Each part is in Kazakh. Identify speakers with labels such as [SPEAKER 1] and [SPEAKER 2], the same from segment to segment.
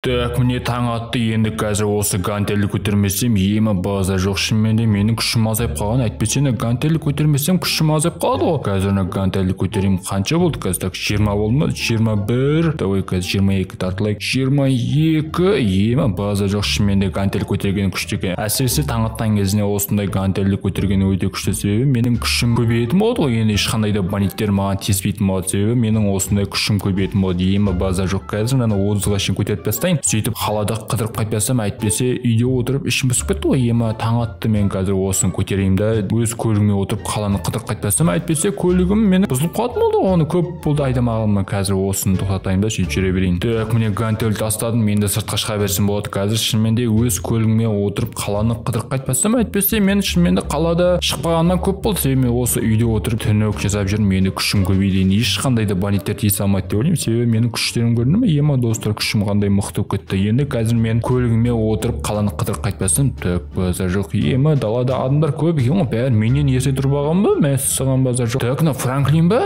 [SPEAKER 1] Так, міне таң атты, енді қазір осы гантельді көтермесем, ема база жоқ, шынымен де менің күшім азайып қалған. Әйтпесе гантельді көтермесем күшім азайып қалады ғой. Қазір ана гантельді көтерейін, қанша болды қазір? Так, 20 болды ма? 21. Давай қазір 22 тартылайық. 22. Ема база жоқ, шынымен де гантель көтерген күшті екен. Әсіресе таң атқан кезінде осындай гантельді көтерген өте күшті, себебі менің күшім көбейетін болады ғой. Енді ешқандай да бандиттер маған тиіспейтін болады, себебі менің осындай күшім көбейетін болады. Ема база жоқ, қазір мынаны 30-ға шейін көтеріп тастайын. Сөйтіп қалада қыдырып қайтпасам, әйтпесе үйде отырып ішім пысып кетті ғой. Ема таң атты, мен қазір осыны көтерейін да өз көлігіме отырып қаланы қыдырып қайтпасам, әйтпесе көлігім мені бұзылып қалатын болды ғой. Оны көп болды айдамағаныма. Қазір осыны тоқтатайын да сөйтіп жүре берейін. Так, міне гантель тастадым, енді сыртқа шыға берсем болады. Қазір шынымен де өз көлігіме отырып қаланы қыдырып қайтпасам, әйтпесе мен шынымен де қалада шықпағаннан көп болды. Себебі мен осы үйде отырып түнек жасап жүрмін. Енді күшім көбейді, енді ешқандай да бандиттер тиісе алмайды деп ойлаймын. Себебі менің күштерім көрінді ме? Ема достар, күшім қандай мықты кетті. Енді қазір мен көлігіме отырып қаланы қыдырып қайтпасам, так, базар жоқ. Ема далада адамдар көп екен ғой, бәрі менен ерте тұрып алған ба? Мәссаған, базар жоқ. Так, мына Франклин ба?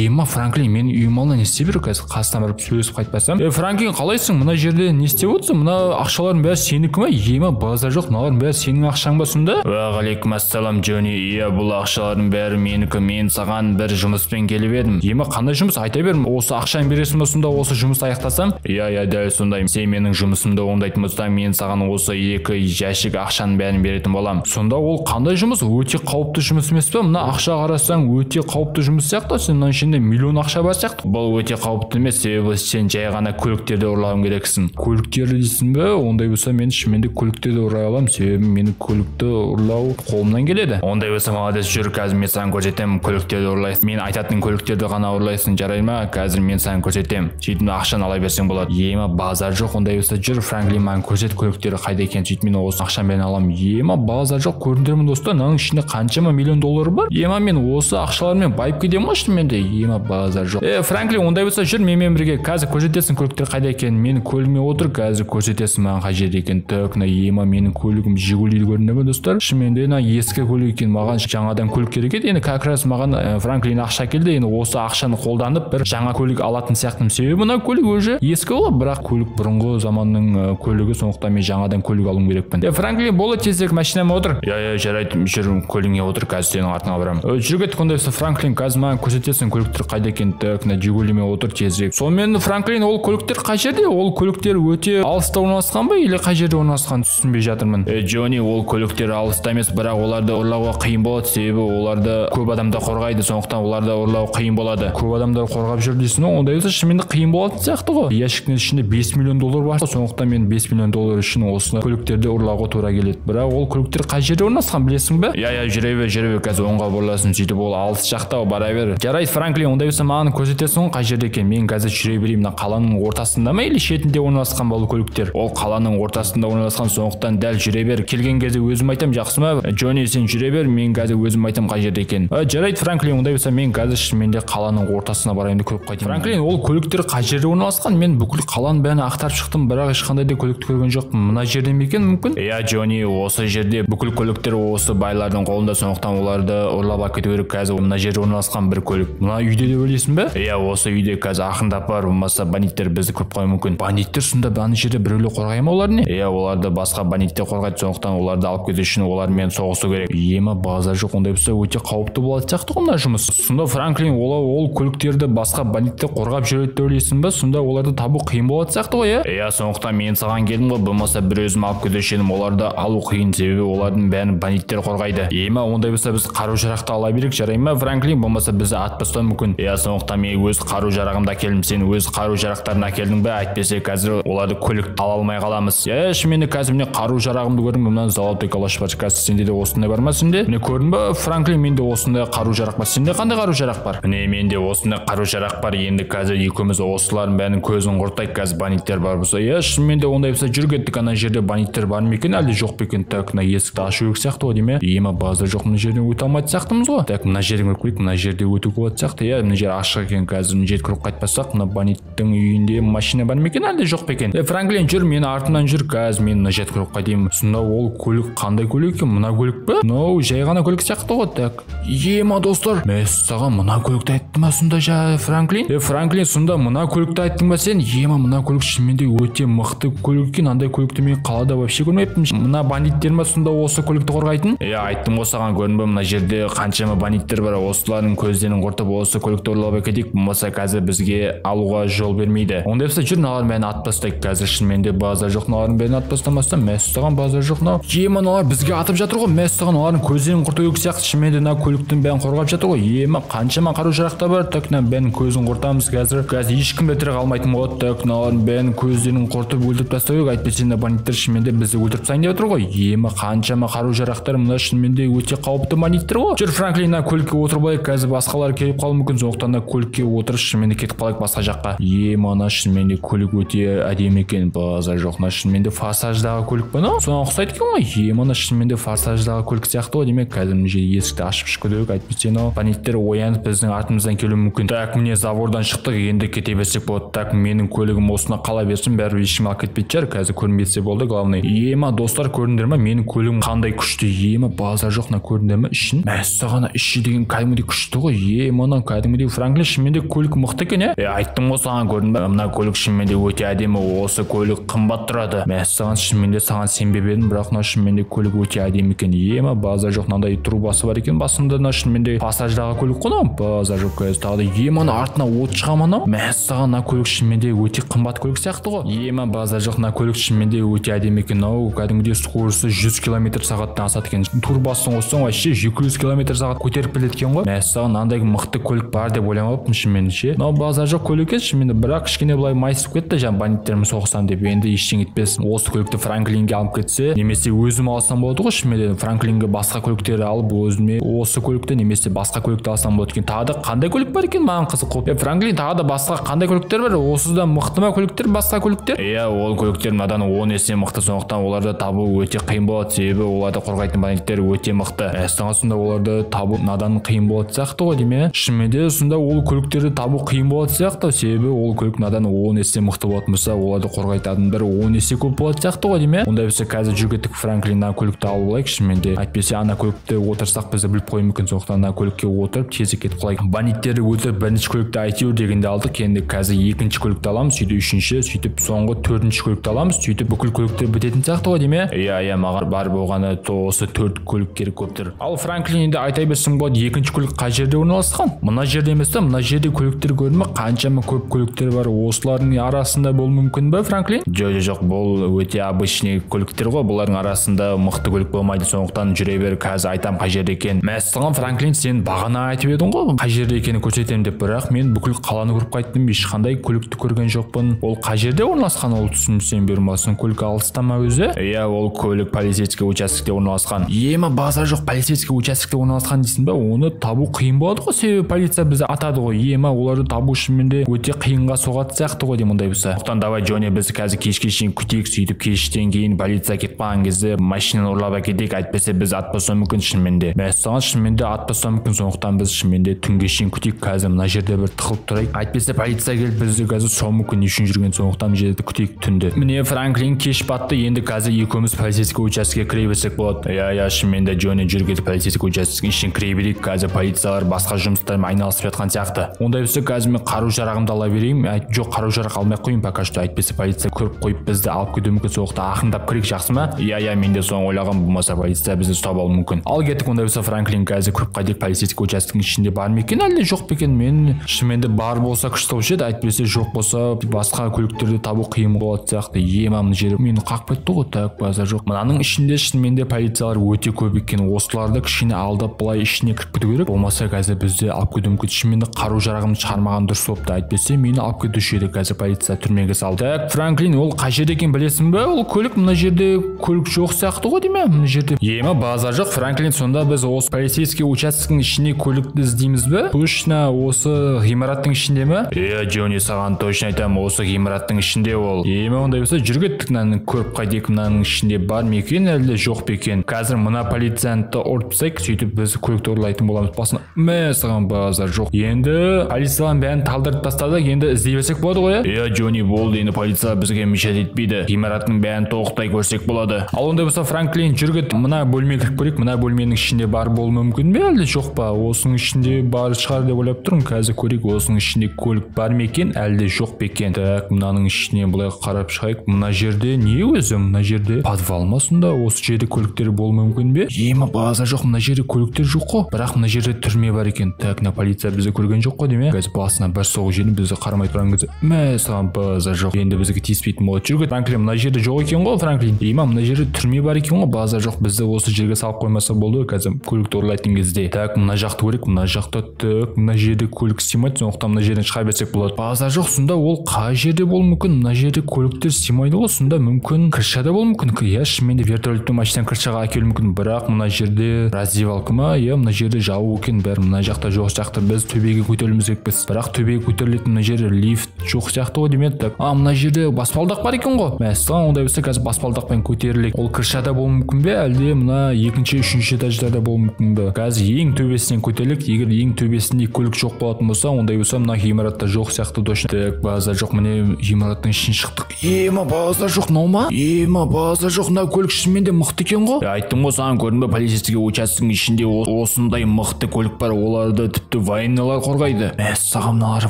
[SPEAKER 1] Ема Франклин менің үйім алдына не істеп жүр қазір? Қасына барып сөйлесіп қайтпасам. Франклин, қалайсың? Мына жерде не істеп отырсың? Мына ақшалардың бәрі сенікі ма? Ема базар жоқ, мыналардың бәрі сенің ақшаң ба сонда?
[SPEAKER 2] Уағалейкум ассалам, Джонни. Иә, бұл ақшалардың бәрі менікі. Мен саған бір жұмыспен келіп едім.
[SPEAKER 1] Ема қандай жұмыс? Айта бер. Осы ақшаны бересің ба сонда осы жұмысты аяқтасам?
[SPEAKER 2] Иә, иә, дәл сондай. Сен менің жұмысымды орындайтын болсаң, мен саған осы 2 жәшік ақшаның бәрін беретін боламын.
[SPEAKER 1] Сонда ол қандай жұмыс? Өте қауіпті жұмыс емес пе? Мына ақша қарасаң өте қауіпті жұмыс сияқты. Сен мына ішінде миллион ақша бар сияқты.
[SPEAKER 2] Бұл өте қауіпті емес, себебі сен жай ғана көліктерді ұрлауың керексің.
[SPEAKER 1] Көліктерді дейсің бе? Ондай болса мен шынымен де көліктерді ұрлай аламын, себебі менің көлікті ұрлау қолымнан келеді.
[SPEAKER 2] Ондай болса молодец, жүр, қазір мен саған көрсетемін, көліктерді ұрлайсың. Мен айтатын көліктерді ғана ұрлайсың, жарай ма? Қазір мен саған көрсетемін. Сөйтіп ақшаны ала берсең болады.
[SPEAKER 1] Ема базар жоқ, ондай болса жүр, Франклин, маған көрсет көліктері қайда екенін, сөйтіп мен осы ақшаны бәрін аламын. Ема базар жоқ, көрдіңдер ме достар, мынаның ішінде қаншама миллион доллар бар. Ема мен осы ақшалармен байып кетемін ғой шынымен де. Ема базар жоқ. Франклин, ондай болса жүр менімен бірге, қазір көрсетесің көліктер қайда екенін. Менің көлігіме отыр, қазір көрсетесің маған қай жерде екенін. Так, мына ема менің көлігім Жигулиді көрдіңдер ме достар? Шынымен де мына ескі көлік екен, маған жаңадан көлік керек еді. Енді как раз маған Франклин ақша келді, енді осы ақшаны қолданып бір жаңа көлік алатын сияқтымын. Себебі мына көлік уже ескі ғой, бірақ көлік бұрынғы заманның көлігі, сондықтан мен жаңадан көлік алуым керекпін. Франклин, болды, тезірек машинама отыр.
[SPEAKER 2] Иә, иә, жарайды, жүр, көлігіңе отыр, қазір сенің артыңа барамын.
[SPEAKER 1] Жүр кеттік ондай болса, Франклин, қазір маған көрсетесің көліктер қайда екенін. Так, мына Жигулиме отыр тезірек. Сонымен Франклин, ол көліктер қай жерде? Ол көліктер өте алыста орналасқан ба или қай жерде орналасқан, түсінбей жатырмын.
[SPEAKER 2] Джонни, ол көліктер алыста емес, бірақ оларды ұрлауға қиын болады, себебі оларды көп адамдар қорғайды, сондықтан оларды ұрлау қиын болады.
[SPEAKER 1] Көп адамдар қорғап жүр дейсің ғой, ондай болса шынымен де қиын болатын сияқты ғой. Ящиктің ішінде 5 миллион доллар бар, сондықтан мен 5 миллион доллар үшін осы көліктерді ұрлауға тура келеді. Бірақ ол көліктер қай жерде орналасқан білесің бе?
[SPEAKER 2] Иә, иә, жүре бер, жүре бер, қазір оңға бұрыласың, сөйтіп ол алыс жақта бара бер.
[SPEAKER 1] Жарайды, Франклин, ондай болса маған көрсетесің ғой қай жерде екенін. Мен қазір жүре берейін. Мына қаланың ортасында ма или шетінде орналасқан бұл көліктер?
[SPEAKER 2] Ол қаланың ортасында орналасқан, сондықтан дәл жүре бер. Келген кезде өзім айтам, жақсы ма? Джонни, сен жүре бер, мен қазір өзім айтам қай жерде екенін.
[SPEAKER 1] Жарайды, Франклин, ондай болса мен қазір шынымен де қаланың ортасына барайын да көріп қайтайын. Франклин, ол көліктер қай жерде орналасқан? Мен бүкіл қаланың бәрін ақтарып шықтым, бірақ ешқандай да көлікті көрген жоқпын. Мына жерде ме екен мүмкін?
[SPEAKER 2] Иә, Джонни, осы жерде бүкіл көліктер осы байлардың қолында, сондықтан оларды ұрлап алып кету керек. Қазір мына жерде орналасқан бір көлік.
[SPEAKER 1] Мына үйде деп ойлайсың ба?
[SPEAKER 2] Иә, осы үйде қазір ақындап бар, болмаса бандиттер бізді көріп қоюы мүмкін.
[SPEAKER 1] Бандиттер сонда ана жерде біреулер қорғай ма оларды не?
[SPEAKER 2] Иә, оларды басқа бандиттер қорғайды, сондықтан оларды алып кету үшін олармен соғысу керек.
[SPEAKER 1] Ема базар жоқ, ондай болса өте қауіпті болатын сияқты ғой мына жұмыс. Сонда Франклин, ол көліктерді басқа бандиттер қорғап жүреді деп ойлайсың ба? Сонда оларды табу қиын болатын сияқты ғой, иә?
[SPEAKER 2] Иә, сондықтан мен саған келдім ғой, болмаса бір өзім алып кетуші едім. Оларды алу қиын, себебі олардың бәрін бандиттер қорғайды.
[SPEAKER 1] Ема ондай болса біз қару-жарақты ала берейік, жарай ма, Франклин? Болмаса бізді атып тастауы мүмкін.
[SPEAKER 2] Иә, сондықтан мен өз қару-жарағымды әкелдім. Сен өз қару-жарақтарын әкелдің бе? Әйтпесе қазір оларды көлік ала алмай қаламыз.
[SPEAKER 1] Иә, шынымен де қазір міне қару-жарағымды көрдім. Мына золотой калаш бар. Қазір сенде де осындай бар ма сенде? Міне көрдің бе, Франклин, менде осындай қару-жарақ бар. Сенде қандай қару-жарақ бар?
[SPEAKER 2] Міне менде осындай қару-жарақ бар. Енді қазір екеуміз осылардың бәрінің көзін құртайық. Қазір бандиттер бар болса.
[SPEAKER 1] Иә, шынымен де ондай болса жүр кеттік. Ана жерде бандиттер бар ма екен, әлде жоқ па екен? Так, мына есікті ашу керек сияқты ғой деймін. Ема базар жоқ, мына жерден өте алмайтын сияқтымыз ғой. Так, мына жерден көріп көрейік, мына жерде өтуге болатын сияқты. Иә, мына жер ашық екен. Қазір мына жерді көріп қайтпасақ, мына бандиттің үйінде машина бар ма екен, әлде жоқ па екен? Франклин, жүр, мені артымнан жүр. Қазір мен мына жерді көріп қайтайын. Сонда ол көлік қандай көлік екен? Мына көлік пе? Мынау жай ғана көлік сияқты ғой. Так, ема, достар, мәссаған, мына көлікті айтты ма сонда жа Франклин? Франклин, сонда мына көлікті айттың ба сен? Ема, мына көлік шынымен де өте мықты көлік екен. Андай көлікті мен қалада вообще көрмеппін. Мына бандиттер ма сонда осы көлікті қорғайтын? Иә, айттым ғой саған, көрдің бе, мына жерде қаншама бандиттер бар. Осылардың көздерін құртып осы көлікті ұрлап әкетейік, болмаса қазір бізге алуға жол бермейді. Ондай болса жүр, мыналардың бәрін атып тастайық. Қазір шынымен де базар жоқ, мыналардың бәрін атып тастамастан, мәссаған, базар жоқ мынау. Ема, мыналар бізге атып жатыр ғой. Мәссаған, олардың көздерін құрту керек сияқты. Шынымен де мына көліктің бәрін қорғап жатыр ғой. Ема, қаншама қару-жарақ та бар. Так, мына бәрін көзін құртамыз қазір. Қазір ешкім де тірі қалмайтын болады. Так, мыналардың бәрін көздерін құртып өлтіріп тастау керек. Әйтпесе мына бандиттер шынымен де бізді өлтіріп тастайын деп отыр ғой. Ема, қаншама қару-жарақтар, мына шынымен де өте қауіпті бандиттер ғой. Жүр, Франклин, мына көлікке отырып алайық. Қазір басқалар келіп қалуы мүмкін. Сондықтан да көлікке отырып шынымен де кетіп қалайық басқа жаққа. Ема, мына шынымен де көлік өте әдемі екен. Базар жоқ, мына шынымен де форсаждағы көлік па мынау? Соған ұқсайды екен ғой. Ема, мына шынымен де форсаждағы көлік сияқты ғой. Демек, қазір мына жерде есікті ашып шығу керек. Әйтпесе мынау бандиттер оянып біздің артымыздан келуі мүмкін. Так, міне забордан шықтық, енді кете берсек болады. Так, менің көлігім осына қала берсін, бәрібір ешкім алып кетпейтін шығар. Қазір көрінбесе болды, главный. Ема, достар, көрдіңдер ме менің көлігім қандай күшті? Ема, базар жоқ, мына көрдіңдер ме ішін? Мәссаған, іші деген кәдімгідей күшті ғой. Ема, мына кәдімгідей Франклин, шынымен де көлік мықты екен, иә? Айттым ғой саған, көрдің бе? Мына көлік шынымен де өте әдемі, осы көлік қымбат тұрады. Мәссаған, шынымен де саған сенбеп едім, бірақ мына шынымен де көлік өте әдемі екен. Ема, базар жоқ, мынандай трубасы бар екен басында. Мына шынымен де пассаждағы көлік қой мынау. Базар жоқ, қазір тағы да ема, мына артына от шыға ма мынау? Мәссаған, мына көлік шынымен де өте қымбат көлік сияқты ғой. Ема, базар жоқ, мына көлік шынымен де өте әдемі екен. Мынау кәдімгідей скоросты 100 километр сағаттан асады екен. Турбосын қоссаң вообще 200 километр сағат көтеріп келеді екен ғой. Мәссаған, мынандай мықты көлік бар деп ойламаппын шынымен ше. Мынау базар жоқ көлік екен шынымен де, бірақ кішкене былай майысып кетті жаңа бандиттермен соғысам деп. Енді ештеңе етпес. Осы көлікті Франклинге алып кетсе, немесе өзім алсам болады ғой шынымен де. Франклинге басқа көліктер алып, өзіме осы көлікті немесе басқа көлікті алсам болады екен. Тағы да қандай көлік бар екен, маған қызық қой. Франклин, тағы да басқа қандай көліктер бар? Осыдан мықты ма көліктер, басқа көліктер? Иә, ол көліктер мынадан 10 есе мықты, сондықтан оларды табу өте қиын болады, себебі оларды қорғайтын бандиттер өте мықты. Сонда оларды табу мынадан қиын болады сияқты ғой деймін. Шынымен де сонда ол көліктерді табу қиын болады сияқты, себебі ол көлік мынадан 10 есе мықты болатын болса, оларды қорғайтын адамдар 10 есе көп болатын сияқты ғой деймін. Ондай болса қазір жүр кеттік, Франклиннан көлікті алып алайық шынымен де. Әйтпесе ана көлікті отырсақ бізді біліп қоюы мүмкін, сондықтан ана көлікке отырып тезірек кетіп қалайық. Бандиттерді өлтіріп бірінші көлікті әйтеуір дегенде алдық. Енді қазір екінші көлікті аламыз, сөйтіп үшінші, сөйтіп соңғы төртінші көлікті аламыз, сөйтіп бүкіл көліктер бітетін сияқты ғой деймін. Иә, иә, маған бар болғаны осы 4 көлік керек болып тұр. Ал Франклин, енді айта берсең болады, екінші көлік қай жерде орналасқан? Мына жерде емес та, мына жерде көліктер көрінді ме? Қаншама көп көліктер бар, осылардың арасында болуы мүмкін бе, Франклин? Жоқ, жоқ, бұл өте обычный көліктер ғой, бұлардың арасында мықты көлік болмайды, сондықтан жүре бер, қазір айтам қай жерде екен. Мәссаған, Франклин, сен бағана айтып едің ғой қай жерде екенін көрсетемін деп, бірақ мен бүкіл қаланы көріп қайттым, ешқандай көлікті көрген жоқпын. Ол қай жерде орналасқан, ол түсінсем бермасын. Көлік алыста ма өзі? Иә, ол көлік полицейский учаскеде орналасқан. Ема, базар жоқ, полицейский учаскеде орналасқан дейсің ба? Оны табу қиын болады ғой, себебі полиция бізді атады ғой. Ема, оларды табу шынымен де өте қиынға соғатын сияқты ғой деймін ондай болса. Сондықтан давай, Джонни, біз қазір кешке шейін күтейік, сөйтіп кештен кейін полиция кетіп қалған кезде машинаны ұрлап әкетейік, әйтпесе біз атпаса мүмкін шынымен де. Мәссаған, шынымен де атпаса мүмкін, сондықтан біз шынымен де түнге шейін күтейік. Қазір мына жерде бір тығылып тұрайық, әйтпесе полиция келіп бізді қазір соғуы мүмкін, не үшін жүрген, сондықтан мына жерде күтейік түнде. Міне, Франклин, кеш батты, енді қазір екеуміз полицейский учаскеге кіре берсек болады. Иә, иә, шынымен де, Джонни, жүр кетіп полицейский учаскенің ішіне кіре берейік, қазір полициялар басқа жұмыстармен айналысып жатқан сияқты. Ондай болса қазір мен қару-жарағымды ала берейін. Жоқ, қару-жарақ алмай ақ қояйын пока что, әйтпесе полиция көріп қойып бізді алып кетуі мүмкін, сондықтан ақырындап кірейік, жақсы ма? Иә, иә, мен де соны ойлағанмын, болмаса полиция бізді ұстап алуы мүмкін. Ал кеттік ондай болса, Франклин, қазір көріп қайтайық, полицейский учаскенің ішінде бар ма екен, әлде жоқ па екен? Мен шынымен де бар болса күшті болушы еді, әйтпесе жоқ болса басқа көліктерді табу қиын болатын сияқты. Ема, мына жері мені қағып кетті ғой. Так, базар жоқ. Мынаның ішінде шынымен де полициялар өте көп екен, осыларды кішкене алдап былай ішіне кіріп кету керек, болмаса қазір бізді алып кетуі мүмкін. Шынымен де қару-жарағымды шығармаған дұрыс болыпты, әйтпесе мені алып кетуші еді қазір полиция түрмеге салды. Так, Франклин, ол қай жерде екенін білесің бе? Ол көлік мына жерде көлік жоқ сияқты ғой деймін, мына жерде. Ема, базар жоқ, Франклин, сонда біз осы полицейский учаскенің ішіне көлікті іздейміз бе? Точно осы ғимараттың ішінде ме? Иә, Джонни, саған точно айтамын, осы ғимараттың ішінде ол. Ема, ондай болса жүр кеттік, мынаны көріп қайтайық, мынаның ішінде бар ма екен, әлде жоқ па екен. Қазір мына полициянтты ұрып тастайық, сөйтіп біз көлікті ұрлайтын боламыз. Басына мә саған Базар жоқ. Енді полициялардың бәрін талдырып тастадық, енді іздей берсек болады ғой, иә? Иә, Джонни, болды, енді полиция бізге мешать етпейді. Ғимараттың бәрін толықтай көрсек болады. Ал ондай болса, Франклин, жүр кет, мына бөлмеге кіріп көрейік. Мына бөлменің ішінде бар болуы мүмкін бе, әлде жоқ па? Осының ішінде бар шығар деп ойлап тұрмын. Қазір көрейік, осының ішінде көлік бар ма екен, әлде жоқ па екен. Так, мынаның ішіне былай қарап шығайық. Мына жерде не өзі? Мына жерде подвал ма сонда? Осы жерде көліктер болуы мүмкін бе? Ема, базар жоқ, мына жерде көліктер жоқ қой. Бірақ мына жерде түрме бар екен. Так, мына полиция бізді көрген жоқ қой деме. Қазір басына бір соғып жіберіп, бізді қарамай тұрған кезде, мә, саған базар жоқ. Енді бізге тиіспейтін болады. Жүр кет, Франклин, мына жерде жоқ екен ғой, Франклин. Ема, мына жерде түрме бар екен ғой, базар жоқ. Бізді осы жерге салып қоймаса болды қазір көлікті ұрлайтын кезде. Так, мына жақты көрейік, мына жақта так, мына жерде көлік сыймайды, сондықтан мына жерден шыға берсек болады. Базар жоқ, сонда ол қай жерде болуы мүмкін? Мына жерде көліктер сыймайды ғой, сонда мүмкін крышада болуы мүмкін. Иә, шынымен де вертолеттің машинаны крышаға әкелуі мүмкін, бірақ мына жерде раздевалка ма? Иә, мына жерде жабық екен, бәрі мына жақта жоқ сияқты. Біз төбеге көтерілуіміз керекпіз. Бірақ төбеге көтерілетін мына жерде лифт жоқ сияқты ғой деме. Так, а мына жерде баспалдақ бар екен ғой. Мәссаған, ондай болса қазір баспалдақпен көтерілейік. Ол крышада болуы мүмкін бе, әлде мына екінші, үшінші этаждарда болуы мүмкін бе? Қазір ең төбесінен көтерілейік. Егер ең төбесінде көлік жоқ болатын болса, ондай болса мына ғимаратта жоқ сияқты точно. Так, базар жоқ, міне ғимараттың ішін шықтық. Ема, базар жоқ, мынау ма? Ема, базар жоқ, мына көлік шынымен де мықты екен ғой. Айттым ғой саған, көрдің бе, полицейский учаскенің ішінде осындай мықты көлік бар, оларды тіпті военныйлар қорғайды. Мәссаған, мыналар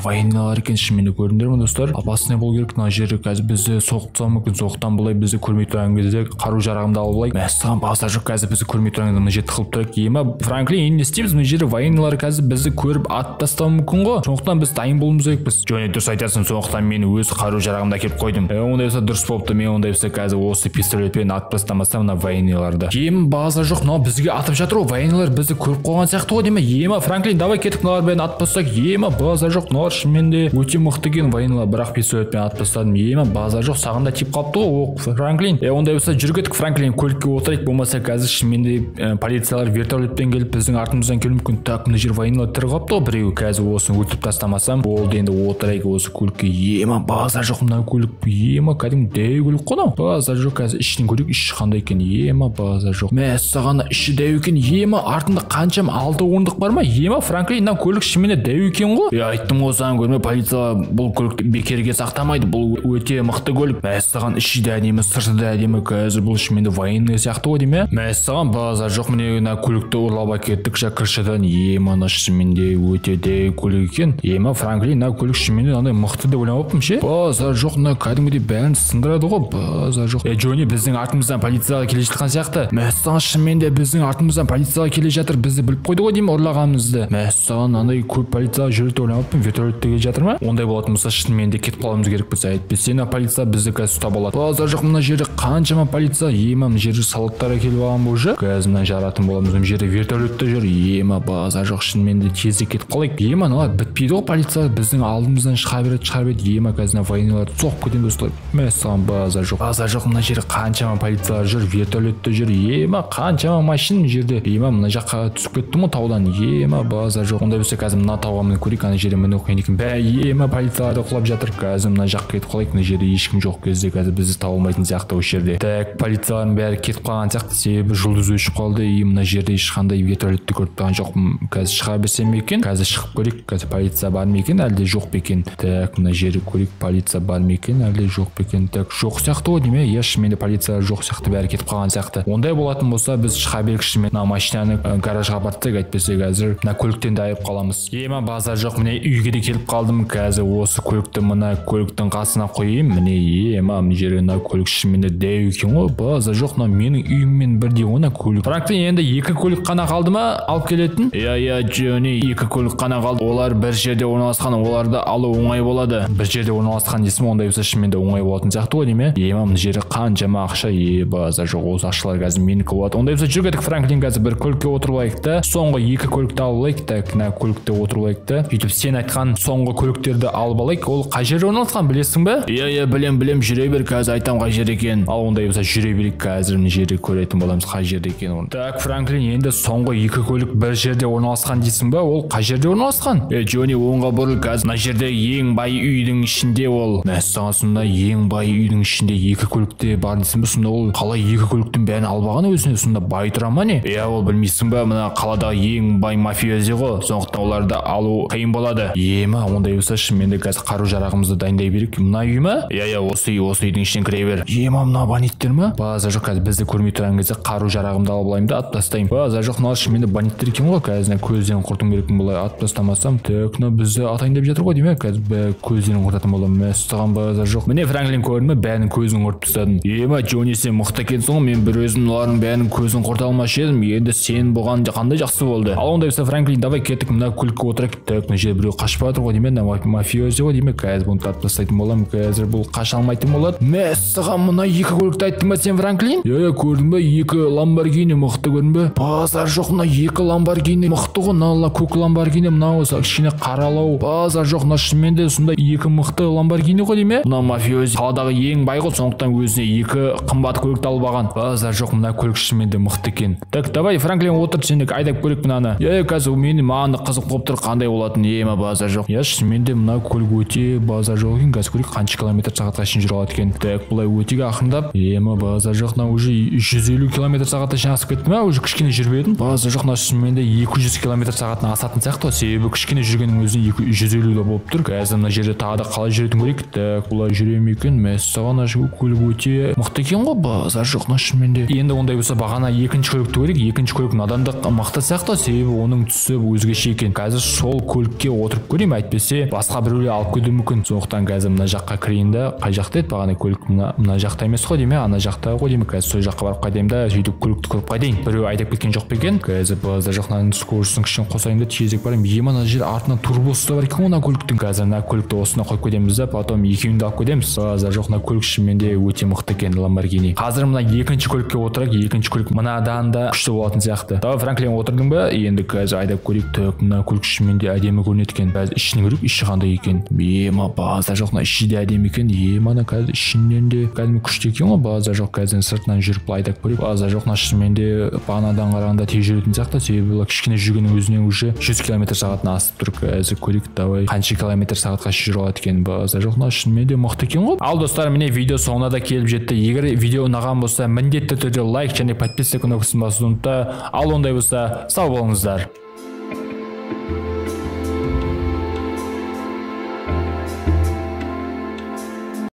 [SPEAKER 1] военныйлар екен, шынымен де көрдіңдер ме, достар? Опасный болу керек мына жері, қазір бізді соғып тастауы мүмкін. Сондықтан былай бізді көрмей тұрған кезде қару жарағымды алып алайық. Мәссаған, базар жоқ, қазір бізді көрмей тұрған кезде мына жерде тығылып тұрайық. Ема, Франклин, енді не істейміз? Мына жерде военныйлар қазір бізді көріп атып тастауы мүмкін ғой. Сондықтан біз дайын болуымыз керекпіз. Джонни, дұрыс айтасың, сондықтан мен өз қару жарағымды әкеліп қойдым. Ондай болса дұрыс болыпты. Мен ондай болса қазір осы пистолетпен атып тастамасам мына военныйларды. Ем, базар жоқ, мынау бізге атып жатыр ғой. Военныйлар бізді көріп қойған сияқты ғой деме. Ема, Франклин, давай кеттік, мыналар бәрін атып тастайық. Ема, базар жоқ, мыналар шынымен де өте мықты екен военныйлар, бірақ пистолетпен атып тастадым. Ема, базар жоқ, саған да тиіп қалыпты ғой оқ, Франклин. Ондай болса жүр кеттік, Франклин, көлікке отырайық, болмаса қазір шынымен де полициялар вертолетпен келіп біздің артымыздан келуі мүмкін. Так, мына жер военныйлар тірі қалыпты ғой біреу. Қазір осыны өлтіріп тастамасам болды, енді отырайық осы көлікке. Ема, базар жоқ, мына көлік, ема, кәдімгі дәу көлік қой мынау. Базар жоқ, қазір ішін көрейік, іші қандай екен. Ема, базар жоқ. Мәссаған, іші дәу екен. Ема, артында қаншама 6 орындық бар ма? Ема, Франклин, мына көлік шынымен де дәу екен ғой. Айттым ғой саған, көрме, полиция бұл көлікті бекерге сақтамайды, бұл өте мықты көлік. Мәссаған, іші де әдемі, сырты да әдемі. Қазір бұл шынымен де военный сияқты ғой деме. Мәссаған, базар жоқ, міне мына көлікті ұрлап әкеттік крышадан. Ема, мына шынымен де өте дәу көлік екен. Ема, Франклин, мына көлік шынымен де андай мықты деп ойламаппын ше. Базар жоқ, мына кәдімгідей бәрін сындырады ғой. Базар жоқ. Джонни, біздің артымыздан полиция келе жатқан сияқты. Мәссаған, шынымен де біздің артымыздан полиция келе жатыр. Бізді біліп қойды ғой деймін ұрлағанымызды. Мәссаған, андай көп полиция жүреді деп ойламаппын. Вертолетте келе жатыр ма? Ондай болатын болса шынымен де кетіп қалуымыз керекпіз. Әйтпесе мына полиция бізді қазір ұстап алады. Базар жоқ, мына жерде қаншама полиция. Ема, мына жерде солдаттар келіп алған уже. Қазір мына жаратын боламыз. Мына жерде вертолетте жүр. Ема, базар жоқ, шынымен де тезірек кетіп қалайық. Ема, мыналар бітпейді ғой, полиция біздің алдымыздан шыға береді, шыға береді. Ема, қазір мына военныйларды соғып кетеміз осылай. Мәссаған, базар жоқ. Базар жоқ, мына жерде қаншама полициялар жүр, вертолетте жүр. Ема, қаншама машина мына жерде. Ема, мына жаққа түсіп кеттім ғой таудан. Ема, базар жоқ. Ондай болса қазір мына тауға мініп көрейік, ана жерде міну қиын екен. Бә, ема, полициялар да құлап жатыр. Қазір мына жаққа кетіп қалайық, мына жерде ешкім жоқ кезде қазір бізді таба алмайтын сияқты осы жерде. Так, полициялардың бәрі кетіп қалған сияқты, себебі жұлдыз өшіп қалды. И мына жерде ешқандай вертолетті көріп тұрған жоқпын. Қазір шыға берсем бе екен? Қазір шығып көрейік, қазір полиция бар ма екен, әлде жоқ па екен? Так, мына жерді көрейік, полиция бар ма екен, әлде жоқ па екен? Так, жоқ сияқты ғой деме. Иә, шынымен де полиция жоқ сияқты, бәрі кетіп қалған сияқты. Ондай болатын болса біз шыға берейік шынымен. Мына машинаны гаражға апарып әйтпесе қазір мына көліктен де айырып қаламыз. Ема, базар жоқ, міне үйге де келіп қалдым. Қазір осы көлікті мына көліктің қасына қояйын. Міне, ема, мына жерде мына көлік шынымен де дәу екен ғой. Базар жоқ, мына менің үйіммен бірдей ғой мына көлік. Франклин, енді 2 көлік қана қалды ма алып келетін? Иә, иә, Джонни, 2 көлік қана қалды. Олар бір жерде орналасқан, оларды алу оңай болады. Бір жерде орналасқан дейсің, ондай болса шынымен де оңай болатын сияқты ғой деме. Ема, мына жерде қаншама ақша. Базар жоқ, осы ақшалар қазір менікі болады. Ондай болса жүр кеттік, Франклин, қазір бір көлікке отырып алайық та, соңғы 2 көлікті алып алайық. Так, мына көлікте отырып алайық та, сөйтіп сен айтқан соңғы көліктерді алып алайық. Ол қай жерде орналасқан білесің бе? Иә, иә, білем, білем, жүре бер, қазір айтам қай жерде екенін. Ал ондай болса жүре берейік, қазір мына жерде көретін боламыз қай жерде екенін оны. Так, Франклин, енді соңғы 2 көлік бір жерде орналасқан дейсің бе? Ол қай жерде орналасқан? Джонни, оңға бұрыл, қазір мына жерде ең бай үйдің ішінде ол. Мәссаған, сонда ең бай үйдің ішінде 2 көлікте бар дейсің бе? Сонда ол қалай 2 көліктің бәрін алып алған өзіне? Сонда бай тұра ма не? Иә, ол білмейсің бе, мына қаладағы ең бай мафиози ғой.
[SPEAKER 2] ғой, сондықтан оларды алу қиын болады. Ема, ондай болса шынымен де қазір қару жарағымызды дайындай берейік. Мына үй ма? Иә, иә, осы үй, осы үйдің ішінен кіре бер. Ема, мына бандиттер ма? Базар жоқ, қазір бізді көрмей тұрған кезде қару жарағымды алып алайын да атып тастайын. Базар жоқ, мына шынымен де бандиттер екен ғой, қазір көзден құрту керекпін, бұлай атып тастамасам. Так, мына бізді атайын деп жатыр ғой деймін, қазір көздерін құртатын боламын. Мәссаған, базар жоқ. Міне, Франклин, көрдің бе, бәрінің көзін құртып тастадым. Ема, Джонни, сен мықты екенсің ғой, мен бір өзім олардың бәрінің көзін құрта алмас едім. Енді сен бұған қандай жақсы болды. Ал ондай болса, Франклин, давай кеттік, мына көлікке отырайық. Так, мына жерде біреу қашып жатыр ғой деймін, мына мафиози ғой деймін, қазір бұны тартып тастайтын боламын, қазір бұл қаша алмайтын болады. Мәссаған, мына екі көлікті айттың ба сен, Франклин? Иә, көрдің бе, екі Ламборгини мықты, көрдің бе? Базар жоқ, мына екі Ламборгини мықты ғой, мына көк Ламборгини, мынау кішкене қаралау. Базар жоқ, мына шынымен де сондай екі мықты Ламборгини ғой деймін. Мына мафиози қаладағы ең бай ғой, сондықтан өзіне екі қымбат көлікті алып алған. Базар жоқ, мына көлік шынымен де мықты екен. Так, давай, Франклин, отыр, сен де айдап көрейік мынаны. Иә, қазір мені маған да қызық болып тұр, қандай болатын. Ема, базар жоқ. Иә, шынымен де мына көлік өте базар жоқ екен. Қазір көрейік, қанша километр сағатқа шейін жүре алады екен. Так, бұлай өте ақырындап. Ема, базар жоқ, мына уже 150 километр сағатқа шейін асып кетті ма? Уже кішкене жүріп едім. Базар жоқ, мына шынымен де 200 километр сағатына асатын сияқты, себебі кішкене жүргеннің өзінде 250 болып тұр. Қазір мына жерде тағы да қалай жүретін көрейік. Так, бұлай жүре ме екен? Мәссаған, мына көлік өте мықты екен ғой, базар жоқ, мына шынымен де. Енді ондай болса бағана екінші көлікті көрейік. Екінші көлік мынадан да мықты сияқты, себебі оның түсі өзгеше екен. Қазір сол көлікке отырып көрейін, әйтпесе басқа біреулер алып кетуі мүмкін. Сондықтан қазір мына жаққа кірейін да, қай жақта еді бағана көлік? Мына жақта емес қой деймін, ана жақта ғой деймін. Қазір сол жаққа барып қайтайын да, сөйтіп көлікті көріп қайтайын. Біреу айдап кеткен жоқ па екен? Қазір базар жоқ, мынаның скоростын кішкене қосайын да тезірек барайын. Ема, мына жер артынан турбосы да бар екен ғой мына көліктің. Қазір мына көлікті осына қойып кетеміз да, потом екеуін де алып кетеміз. Базар жоқ, мына көлік шынымен де өте мықты екен, Ламборгини. Қазір мына екінші көлікке отырайық. Екінші көлік мынадан да күшті болатын сияқты. Давай, Франклин, отырдың ба? Енді қазір айдап көрейік. Так, мына көлік шынымен де әдемі көрінеді екен. Қазір ішін көрейік, іші қандай екен. Ема, базар жоқ, мына іші де әдемі екен. Ема, мына қазір ішінен де кәдімгі күшті екен ғой, базар жоқ. Қазір сыртынан жүріп айдап көрейік. Базар жоқ, мына шынымен де бағанадан қарағанда тез жүретін сияқты, себебі бұл кішкене жүргеннің өзінен уже 100 километр сағатына асып тұр. Қазір көрейік, давай, қанша километр сағатқа жүре алады екен. Базар жоқ, мына шынымен де мықты екен ғой. Ал достар, міне видео соңына да келіп жетті. Егер видео ұнаған болса, міндетті түрде лайк және подписка кнопкасын басуды ұмытпа. Ал ондай болса, сау болыңыздар.